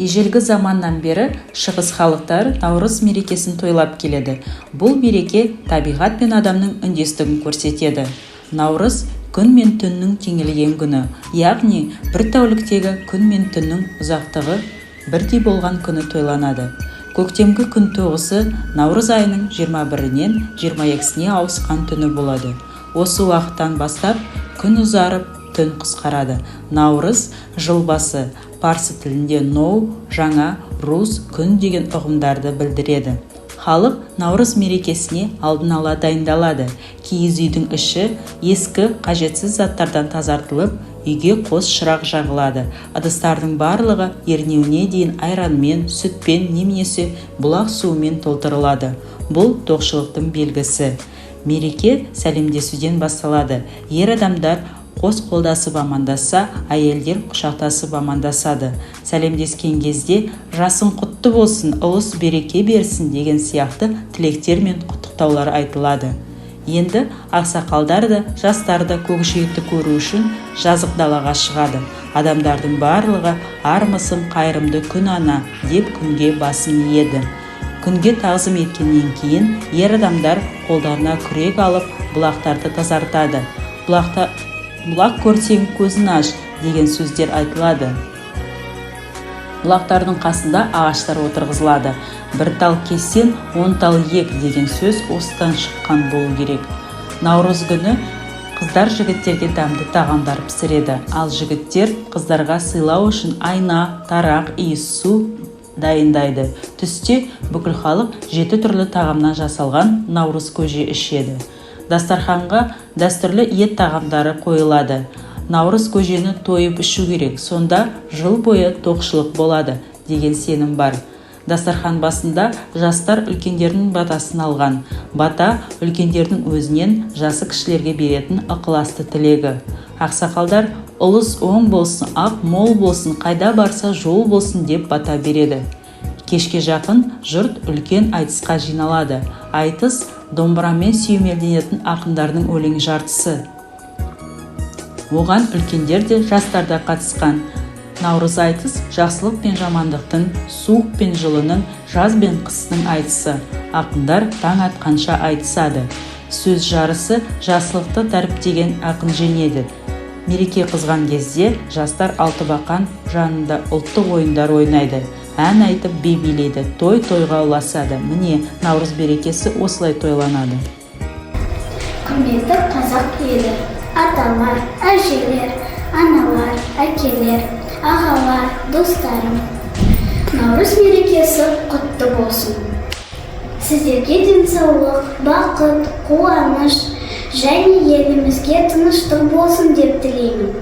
Ежелгі заманнан бері шығыс халықтары Наурыз мерекесін тойлап келеді. Бұл мереке табиғат пен адамның үндестігін көрсетеді. Наурыз – күн мен түннің теңелген күні, яғни бір тәуліктегі күн мен түннің ұзақтығы бірдей болған күні тойланады. Көктемгі күн тоғысы наурыз айының 21-інен 22-сіне ауысқан түні болады. Осы уақыттан бастап күн ұзарып, түн қысқарады. Наурыз – жыл басы. Парсы тілінде ноу – жаңа, руз – күн деген ұғымдарды білдіреді. Халық Наурыз мерекесіне алдын ала дайындалады. Киіз үйдің іші ескі, қажетсіз заттардан тазартылып, үйге қос шырақ жағылады. Ыдыстардың барлығы ернеуіне дейін айранмен, сүтпен немесе бұлақ суымен толтырылады. Бұл – тоқшылықтың белгісі. Мереке сәлемдесуден басталады. Ер адамдар қос қолдасып амандасса, әйелдер құшақтасып амандасады. Сәлемдескен кезде «Жасың құтты болсын», «Ұлыс береке берсін» деген сияқты тілектер мен құттықтаулар айтылады. Енді ақсақалдар да, жастар да көкжиекті көру үшін жазық далаға шығады. Адамдардың барлығы «Армысың, қайырымды күн ана!» деп күнге басын иеді. Күнге тағзым еткеннен кейін ер адамдар қолдарына күрек алып, бұлақтарды тазартады. Бұлақта «Бұлақ көрсең, көзін аш» деген сөздер айтылады. Бұлақтардың қасында ағаштар отырғызылады. «Бір тал кессең, 10 тал ек» деген сөз осыдан шыққан болу керек. Наурыз күні қыздар жігіттерге дәмді тағамдар пісіреді, ал жігіттер қыздарға сыйлау үшін айна, тарақ, иіссу дайындайды. Түсте бүкіл халық жеті түрлі тағамнан жасалған наурыз көже ішеді. Дастарханға дәстүрлі ет тағамдары қойылады. Наурыз көжені тойып ішу керек, сонда жыл бойы тоқшылық болады деген сенім бар. Дастархан басында жастар үлкендердің батасын алған. Бата – үлкендердің өзінен жасы кішілерге беретін ықыласты тілегі. Ақсақалдар «Ұлыс оң болсын, ақ мол болсын, қайда барса жол болсын» деп бата береді. Кешке жақын жұрт үлкен айтысқа жиналады. Айтыс – домбырамен сүйемелденетін ақындардың өлең жартысы. Оған үлкендер де, жастар да қатысқан. Наурыз айтыс – жақсылық пен жамандықтың, суық пен жылының, жаз бен қыстың айтысы. Ақындар таң атқанша айтысады. Сөз жарысы: жақсылықты дәріптеген ақын жеңеді. Мереке қызған кезде жастар алтыбақан жанында ұлттық ойындар ойнайды, ән айтып, би билейді. Той тойға ұласады. Міне, Наурыз мерекесі осылай тойланады. Құрметті қазақ елі, аталар, әжелер, аналар, әкелер, ағалар, достарым! Наурыз мерекесі құтты болсын! Сіздерге денсаулық, бақыт, қуаныш және елімізге тыныштық болсын деп тілеймін.